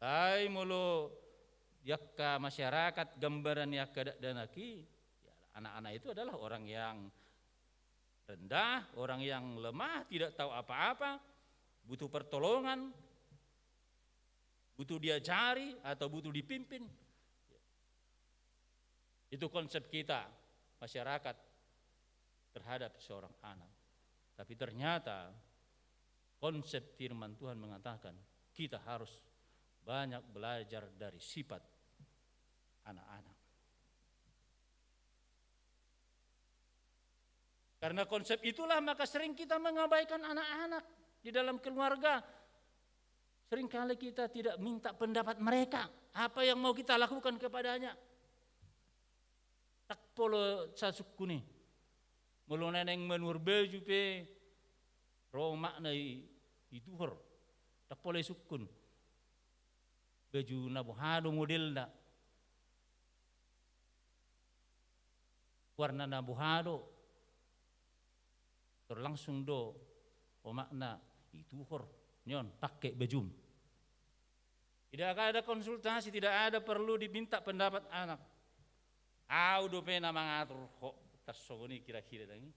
Alai molo di angka masyarakat gambaran ni angka dakdanak i, ya, anak-anak itu adalah orang yang rendah, orang yang lemah, tidak tahu apa-apa, butuh pertolongan, butuh diajari atau butuh dipimpin. Itu konsep kita, masyarakat, terhadap seorang anak. Tapi ternyata konsep firman Tuhan mengatakan kita harus banyak belajar dari sifat anak-anak. Karena konsep itulah maka sering kita mengabaikan anak-anak di dalam keluarga. Seringkali kita tidak minta pendapat mereka, apa yang mau kita lakukan kepadanya. Tak pola sasungkun i. Molo naeng manuhor baju pe, ro omakna i, ituhor. Tak pola isungkun. Baju na boha do modelna. Warna na boha do. Tor langsung do omakna ituhor. Nion, pakai bajum. Tidak ada konsultasi, tidak ada perlu diminta pendapat anak. Au dope na mangatur ho, tarsongon i kira-kira dang i.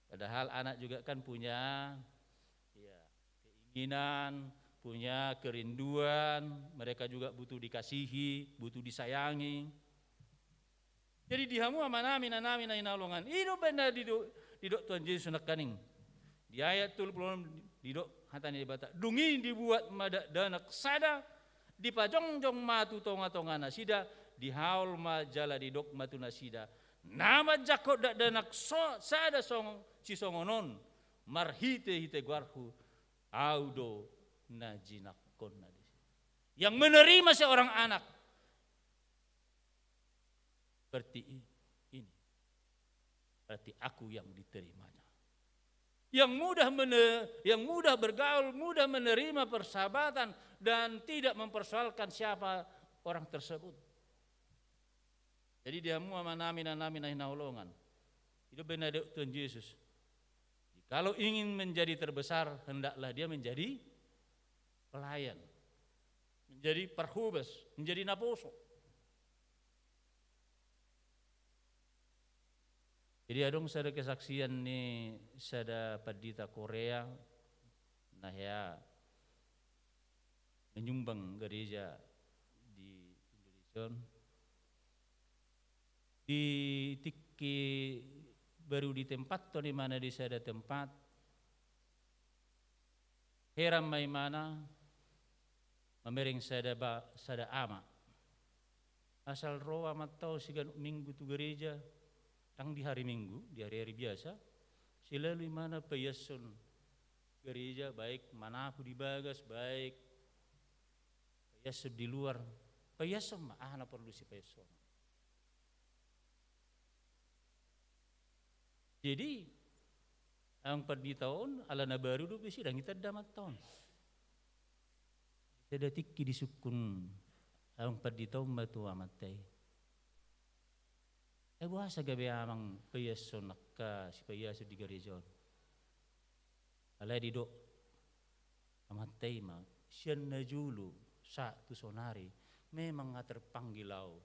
Padahal anak juga kan punya, ya, keinginan, punya kerinduan, mereka juga butuh dikasihi, butuh disayangi. Jadi di hamu amanami, inanami na hinaholongan, i do umbahen na didok, didok Tuhan Jesus nangkaning. Di ayat tolu pulu onom didok hata ni Debata, dung i dibuat ma dakdanak sada, dipajongjong ma tu tonga-tonga nasida, dihaol ma jala didok ma tu nasida, na manjangkon dakdanak so, sada song, sisongon on, marhite-hite goarhu, au do na jinangkonna disi. Yang menerima seorang anak, berarti i-, ini. Berarti aku yang diterimanya. Yang mudah mene-, yang mudah bergaul, mudah menerima persahabatan, dan tidak mempersoalkan siapa orang tersebut. Jadi di hamu amanami, inanami na hinaholongan, i do umbahen na didok Tuhan Jesus. Kalau ingin menjadi terbesar, hendaklah dia menjadi pelayan, menjadi parhobas, menjadi naposo. Jadi adong sada kesaksian ni sada pandita Korea, na hea menyumbang gereja di Indonesia on. Di tingki baru ditempathon imana di sada tempat, heran ma imana mamereng sada ba-, sada ama. Asal ro amanta on siganup minggu tu gereja, dang di hari Minggu, di hari-hari biasa, selalu imana paiashon gereja, baik manapu di bagas, baik paiashon di luar, paiashon ma aha na porlu sipaiashon. Jadi, amang pandita on, ala na baru dope sidang i tanda amanta on. Sada tingki disungkun amang pandita on ma tu amanta i. Ai boasa gabe amang paiashon angka sipaiashon di gareja on? Alai didok amanta i ma, sian na jolo sahat tu saonari, memang nga terpanggil au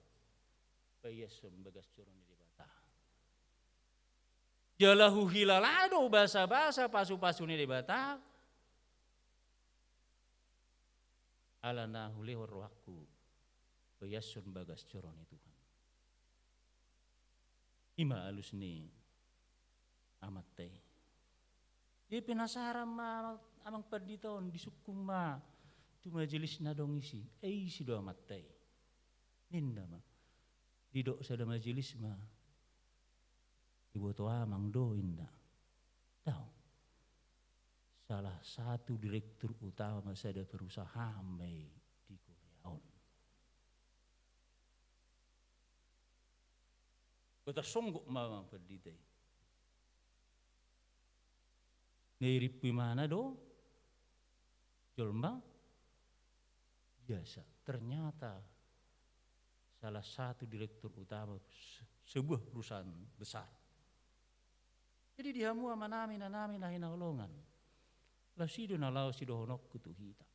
paiashon bagas joro ni Debata. Jala huhilala do basabasa pasupasu ni Debata. Ala na hulehon rohangku paiashon bagas joro ni Tuhan. I ma alus ni amanta i. Jadi penasaran ma amang, amang pandita on, disungkun ma tu majelis na adong isi. Eh, isi do amanta i? Ninna ma, didok sada majelis ma, iboto amang do, ninna. Dao. Salah satu direktur utama sada perusahaan ma i di Korea on. Tarsonggot ma amang pandita i. Na irimpu imana do jolma biasa. Ternyata salah satu direktur utama se-, sebuah perusahaan besar. Jadi di hamu amanami, inanami na hinaholongan, laos i do na laho sidohononku tu hita.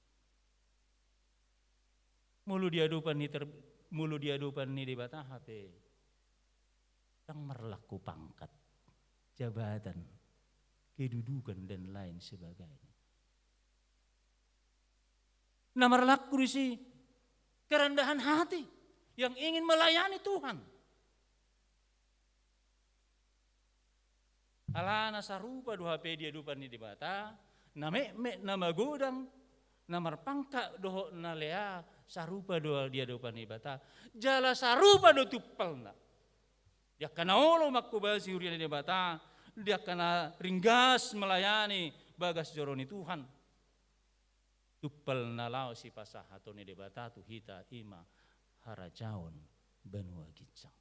Molo di adopan ni ter-, molo di adopan ni Debata hape, dang marlaku pangkat, jabatan, kedudukan, dan lain sebagainya. Na marlaku disi kerendahan hati yang ingin melayani Tuhan. Alana sarupa do hape di adopan ni Debata, na metmet, na magodang, na marpangkat dohot na lea, sarupa do di adopan ni Debata. Jala sarupa do tumpalna. Di angka na olo manghobasi huria ni Debata, di angka na ringgas melayani bagas joro ni Tuhan. Tumpal na laho sipasahaton ni Debata tu hita i ma harajaon banua ginjang.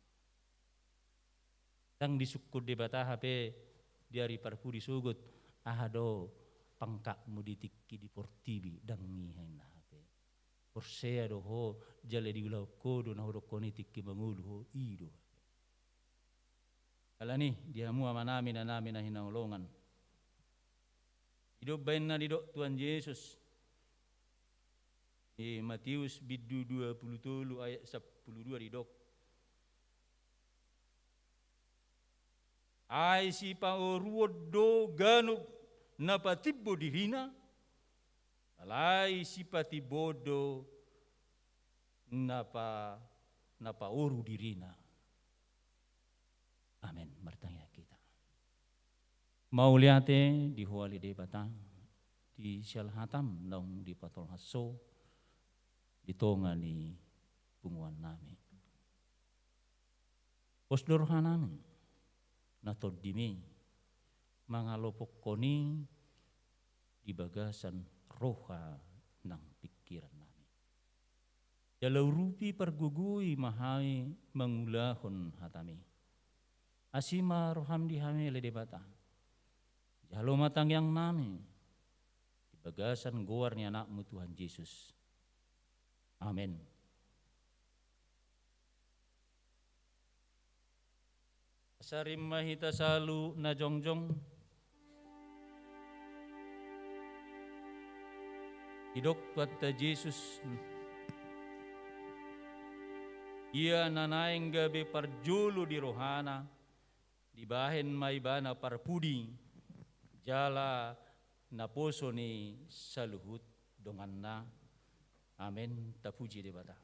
Ndang disungkun Debata hape di ari parpudi sogot, aha do pangkatmu di tingki di portibi, ndang nian hape. Porsea do ho, jala diulahon ho do na hudokkon i tingki mangolu ho, i do hape. Alani, di hamu amanami, inanami na hinaholongan. Didok baen na didok Tuhan Jesus. Di Matius bindu dua pulu tolu ayat sampulu dua didok. Ai sipaoruon do ganup na patimbo dirina, alai sipatimboon do na pa-, na paoru dirina. Amen. Martangiang hita. Mauliate di Ho ale Debata, di siala hatam naung dipatolhas Ho di tonga ni punguan nami. Pos do roha nami, na tondim i, mangalopokkon i di bagasan roha nang pingkiran nami. Jala urupi, pargogoi ma hami mangulahon hatam i. Asi ma roham di hami ale Debata. Jalo ma tangiang nami di bagasan goar ni Anakmu Tuhan Jesus. Amen. Asa rim ma hita saluhutna jongjong. Didok Tuhanta Jesus, ia na naeng gabe parjolo di rohana, dibahen ma ibana parpudi, jala naposo ni saluhut donganna. Amen. Tapuji Debata.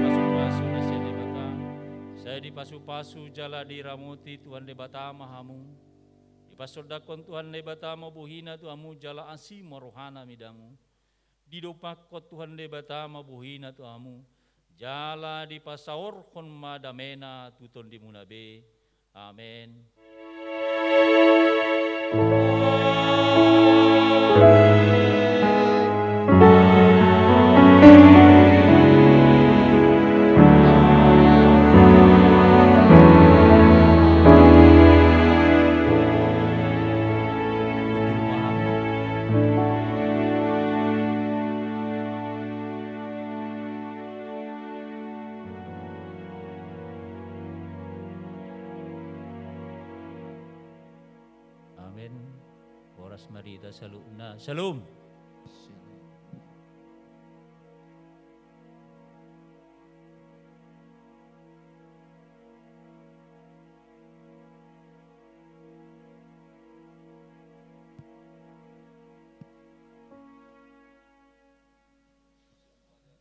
Pasu-pasu na sian Debata. Sai dipasu-pasu jala diramoti Tuhan Debata ma hamu. Dipasondanghon Tuhan Debata ma bohina tu hamu jala asi ma rohana midanmu. Didompakhon Tuhan Debata ma bohina tu hamu, jala dipasaorhon ma damena tu tondimuna be. Amen. Amen. Horas ma di hita saluhutna. Syalom.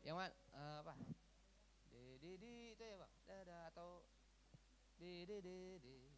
Yang mana? Eh, apa? Di, di, di, itu ya, Bang? Dah, dah, atau di, di, di, di.